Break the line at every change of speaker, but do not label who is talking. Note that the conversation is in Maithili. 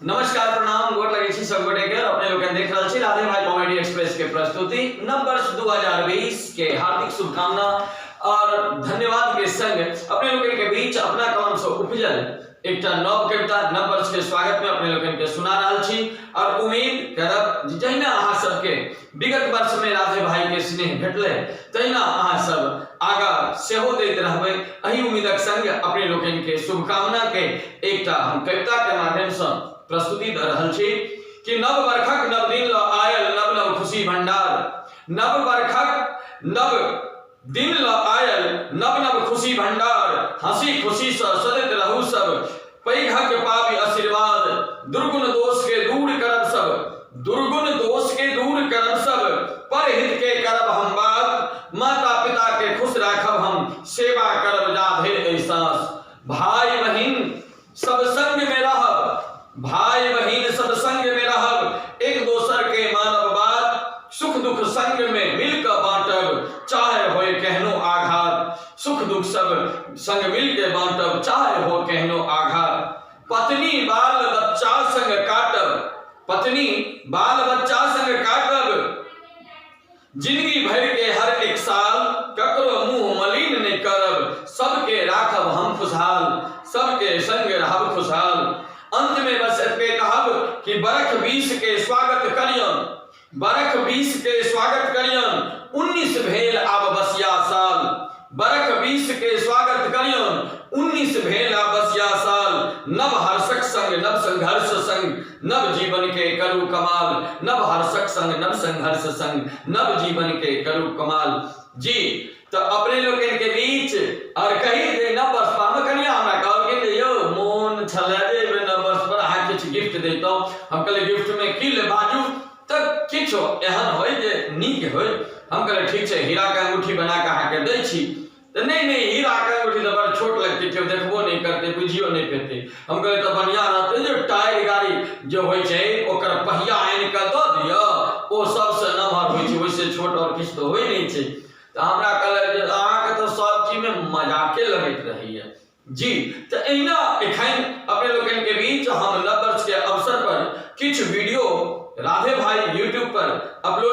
नमस्कार, प्रणाम, गोर लगै छी सब गोटे के। अपने लोकनि देख रहल छी राधे भाई कॉमेडी एक्सप्रेस के प्रस्तुति। नव वर्ष 2020 के हार्दिक शुभकामना और धन्यवाद के संग अपने लोकनि के बीच अपना कलम से उपजल एकटा नव कविता नव वर्ष के स्वागत में अपने लोकनि के सुना रहल छी और उम्मीद करब जे जहिना अहाँ सबके विगत वर्ष में राधे भाई के स्नेह भेटलै, तहिना अहाँ सब आगा सेहो दैत रहबै। एहि उम्मीदक संग अपने लोकनि के शुभकामना के एकटा हम कविता के माध्यम से प्रस्तुति दऽ रहल छी कि नव बरखक नव दिन लऽ आयल नव नव खुशी भंडार, नव बरखक नव दिन लऽ आयल नव नव खुशी भंडार, हंसी खुशी सँ सदैत रहू सब, पैघक पाबि आशीर्वाद, दुर्गुण दोष के दूर करब सब, दुर्गुण दोष के दूर करब सब, परहित के करब हम बात, माता पिता के खुश राखब हम, सेवा करब जा धरि एहि सांस, भाई बहिन सब संग में रहब, भाई बहिन सब संग में रहब, एक दोसर के मानब बात, सुख दुख संग में मिल कऽ बाँटब, चाहे होय केहनो आघात, सुख दुख सब संग मिल के बाँटब, चाहे हो केहनो आघात, पत्नी बाल बच्चा संग काटब, पत्नी बाल बच्चा संग काटब, जिंदगी भरि के हर एक साल, ककरो मुंह मलिन नहि करब, सबके राखब हम खुशहाल, सबके संग रहब खुशहाल। अंत में बस एतबे कहब कि बरख 20 के स्वागत करियन, बरख 20 के स्वागत करियन, 19 भेल आब बसिया साल, बरख 20 के स्वागत करियन, 19 भेल आब बसिया साल, नव हर्षक संग नव संघर्ष संग नव जीवन के करू कमाल, नव हर्षक संग नव संघर्ष संग नव जीवन के करू कमाल। जी तऽ अपने लोकनि के बीच और कही जे नव वर्ष पर हम कनिया हमरा कहलखिन जे यौ मोन छलै जे एहि बेर नव वर्ष पर अहाँ किछु गिफ्ट दैतहुँ। हम कहलियै गिफ्ट मे की लेब बाजू तऽ, किछु एहन होय जे नीक होय। हम कहलियै ठीक छै, हीराके अंगूठी बना कऽ अहाँके दै छी। तऽ नहि नहि, हीराके अंगूठी तऽ बड़ छोट लगतै, केओ देखबो नहि करतै, बुझियो नहि पेतै। हम कहलियै तऽ बढ़िआँ रहतै जे टायर गाड़ी जे होइ छै ओकर पहिया आनि कऽ दऽ दिअ, ओ सबसँ नमहर होइ छै, ओहिसँ छोट आओर किछु तऽ होइ नहि छै। तऽ हमरा कहलक जे अहाँके तऽ सब चीजमे मजाके लगैत रहैए। जी तऽ एहिना एखन अपने लोकनि के बीच हम नव वर्ष के अवसर पर किछु वीडियो राधे भाई यूट्यूब पर अपलोड